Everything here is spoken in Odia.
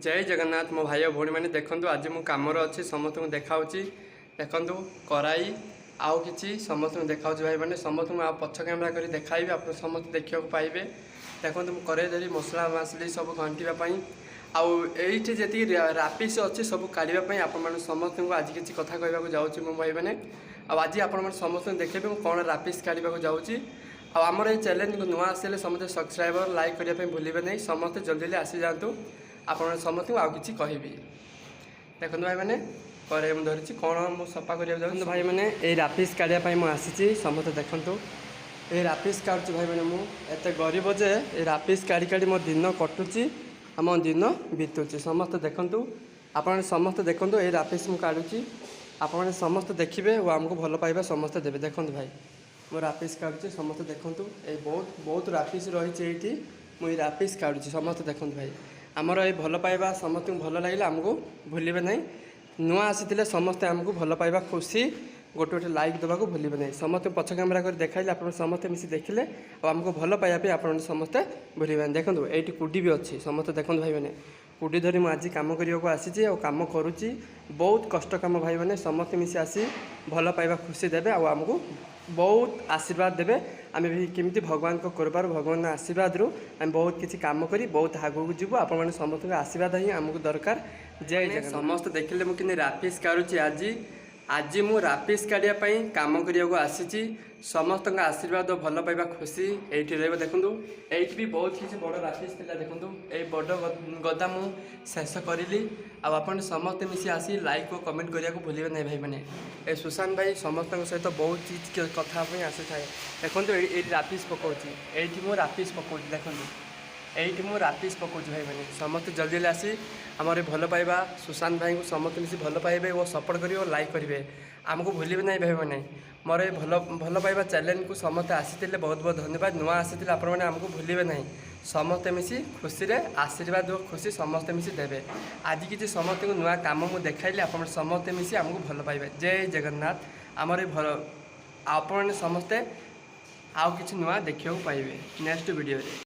ଜୟ ଜଗନ୍ନାଥ ମୋ ଭାଇ ଓ ଭଉଣୀମାନେ। ଦେଖନ୍ତୁ, ଆଜି ମୁଁ କାମରେ ଅଛି, ସମସ୍ତଙ୍କୁ ଦେଖାଉଛି। ଦେଖନ୍ତୁ, କରାଇ ଆଉ କିଛି ସମସ୍ତଙ୍କୁ ଦେଖାଉଛି। ଭାଇମାନେ, ସମସ୍ତଙ୍କୁ ଆଉ ପଛ କ୍ୟାମେରା କରି ଦେଖାଇବି, ଆପଣ ସମସ୍ତେ ଦେଖିବାକୁ ପାଇବେ। ଦେଖନ୍ତୁ, ମୁଁ କରେଇ ଧରି ମସଲା ମସଲି ସବୁ ଘାଣ୍ଟିବା ପାଇଁ ଆଉ ଏଇଠି ଯେତିକି ରାପିସ୍ ଅଛି, ସବୁ କାଢ଼ିବା ପାଇଁ ଆପଣମାନେ ସମସ୍ତଙ୍କୁ ଆଜି କିଛି କଥା କହିବାକୁ ଯାଉଛି ମୋ ଭାଇମାନେ। ଆଉ ଆଜି ଆପଣମାନେ ସମସ୍ତଙ୍କୁ ଦେଖେଇବେ ମୁଁ କ'ଣ ରାପିସ୍ କାଢ଼ିବାକୁ ଯାଉଛି। ଆଉ ଆମର ଏଇ ଚ୍ୟାନେଲକୁ ନୂଆ ଆସିଲେ ସମସ୍ତେ ସବସ୍କ୍ରାଇବର, ଲାଇକ୍ କରିବା ପାଇଁ ଭୁଲିବେ ନାହିଁ। ସମସ୍ତେ ଜଲ୍ଦି ଜଲ୍ଦି ଆସିଯାଆନ୍ତୁ। ଆପଣ ସମସ୍ତଙ୍କୁ ଆଉ କିଛି କହିବି। ଦେଖନ୍ତୁ ଭାଇମାନେ, କରେଇ ମୁଁ ଧରିଛି, କ'ଣ ମୁଁ ସଫା କରିବାକୁ ଯାଉଛି। ଭାଇମାନେ, ଏଇ ରାପିସ୍ କାଢ଼ିବା ପାଇଁ ମୁଁ ଆସିଛି। ସମସ୍ତେ ଦେଖନ୍ତୁ, ଏଇ ରାପିସ୍ କାଢ଼ୁଛି। ଭାଇମାନେ, ମୁଁ ଏତେ ଗରିବ ଯେ ଏଇ ରାପିସ୍ କାଢ଼ି କାଢ଼ି ମୋ ଦିନ କଟୁଛି, ଆମ ଦିନ ବିତୁଛି। ସମସ୍ତେ ଦେଖନ୍ତୁ, ଆପଣ ସମସ୍ତେ ଦେଖନ୍ତୁ, ଏଇ ରାପିସ୍ ମୁଁ କାଢ଼ୁଛି। ଆପଣମାନେ ସମସ୍ତେ ଦେଖିବେ ଓ ଆମକୁ ଭଲ ପାଇବା ସମସ୍ତେ ଦେବେ। ଦେଖନ୍ତୁ ଭାଇ, ମୁଁ ରାପିସ୍ କାଢ଼ୁଛି, ସମସ୍ତେ ଦେଖନ୍ତୁ। ଏଇ ବହୁତ ବହୁତ ରାପିସ୍ ରହିଛି ଏଇଠି। ମୁଁ ଏଇ ରାପିସ୍ କାଢ଼ୁଛି, ସମସ୍ତେ ଦେଖନ୍ତୁ ଭାଇ। ଆମର ଏଇ ଭଲ ପାଇବା ସମସ୍ତଙ୍କୁ ଭଲ ଲାଗିଲେ ଆମକୁ ଭୁଲିବେ ନାହିଁ। ନୂଆ ଆସିଥିଲେ ସମସ୍ତେ ଆମକୁ ଭଲ ପାଇବା, ଖୁସି, ଗୋଟେ ଗୋଟେ ଲାଇକ୍ ଦେବାକୁ ଭୁଲିବେ ନାହିଁ। ସମସ୍ତେ ପଛ କ୍ୟାମେରା କରି ଦେଖାଇଲେ ଆପଣ ସମସ୍ତେ ମିଶି ଦେଖିଲେ ଆଉ ଆମକୁ ଭଲ ପାଇବା ପାଇଁ ଆପଣ ସମସ୍ତେ ଭୁଲିବେନି। ଦେଖନ୍ତୁ, ଏଇଠି କୁଡ଼ି ବି ଅଛି। ସମସ୍ତେ ଦେଖନ୍ତୁ ଭାଇମାନେ, କୁଡ଼ି ଧରି ମୁଁ ଆଜି କାମ କରିବାକୁ ଆସିଛି ଆଉ କାମ କରୁଛି। ବହୁତ କଷ୍ଟ କାମ। ଭାଇମାନେ, ସମସ୍ତେ ମିଶି ଆସି ଭଲ ପାଇବା, ଖୁସି ଦେବେ ଆଉ ଆମକୁ ବହୁତ ଆଶୀର୍ବାଦ ଦେବେ। ଆମେ ବି କେମିତି ଭଗବାନଙ୍କ କୃପାରୁ, ଭଗବାନଙ୍କ ଆଶୀର୍ବାଦରୁ ଆମେ ବହୁତ କିଛି କାମ କରି ବହୁତ ଆଗକୁ ଯିବୁ। ଆପଣମାନେ ସମସ୍ତଙ୍କ ଆଶୀର୍ବାଦ ହିଁ ଆମକୁ ଦରକାର। ଜୟ ଜଗନ୍ନାଥ। ସମସ୍ତେ ଦେଖିଲେ ମୁଁ କେମିତି ରାପିସ୍ କାଢୁଛି ଆଜି। ଆଜି ମୁଁ ରାପିସ୍ କାଢ଼ିବା ପାଇଁ କାମ କରିବାକୁ ଆସିଛି। ସମସ୍ତଙ୍କ ଆଶୀର୍ବାଦ, ଭଲ ପାଇବା, ଖୁସି ଏଇଠି ରହିବ। ଦେଖନ୍ତୁ, ଏଇଠି ବି ବହୁତ କିଛି ବଡ଼ ରାପିସ୍ ଥିଲା। ଦେଖନ୍ତୁ, ଏଇ ବଡ଼ ଗଦା ମୁଁ ଶେଷ କରିଲି। ଆଉ ଆପଣ ସମସ୍ତେ ମିଶି ଆସି ଲାଇକ୍ ଓ କମେଣ୍ଟ କରିବାକୁ ଭୁଲିବେ ନାହିଁ ଭାଇମାନେ। ଏ ସୁଶାନ୍ତ ଭାଇ ସମସ୍ତଙ୍କ ସହିତ ବହୁତ କିଛି କଥା ପାଇଁ ଆସିଥାଏ। ଦେଖନ୍ତୁ, ଏଇଠି ରାପିସ୍ ପକାଉଛି। ଏଇଠି ମୁଁ ରାପିସ୍ ପକାଉଛି। ଦେଖନ୍ତୁ, ଏଇଠି ମୁଁ ରାପିସ୍ ପକାଉଛି। ଭାଇମାନେ, ସମସ୍ତେ ଜଲ୍ଦି ଜଲ୍ଦି ଆସି ଆମର ଏ ଭଲ ପାଇବା, ସୁଶାନ୍ତ ଭାଇଙ୍କୁ ସମସ୍ତେ ମିଶି ଭଲ ପାଇବେ ଓ ସପୋର୍ଟ କରିବେ ଓ ଲାଇକ୍ କରିବେ। ଆମକୁ ଭୁଲିବେ ନାହିଁ ଭାଇମାନେ। ମୋର ଏ ଭଲ ଭଲ ପାଇବା ଚ୍ୟାନେଲକୁ ସମସ୍ତେ ଆସିଥିଲେ, ବହୁତ ବହୁତ ଧନ୍ୟବାଦ। ନୂଆ ଆସିଥିଲେ ଆପଣମାନେ ଆମକୁ ଭୁଲିବେ ନାହିଁ। ସମସ୍ତେ ମିଶି ଖୁସିରେ ଆଶୀର୍ବାଦ ଓ ଖୁସି ସମସ୍ତେ ମିଶି ଦେବେ। ଆଜି କିଛି ସମସ୍ତଙ୍କୁ ନୂଆ କାମ ମୁଁ ଦେଖାଇଲି। ଆପଣ ସମସ୍ତେ ମିଶି ଆମକୁ ଭଲ ପାଇବେ। ଜୟ ଜଗନ୍ନାଥ। ଆମର ଏ ଭଲ ଆପଣମାନେ ସମସ୍ତେ ଆଉ କିଛି ନୂଆ ଦେଖିବାକୁ ପାଇବେ ନେକ୍ସଟ ଭିଡ଼ିଓରେ।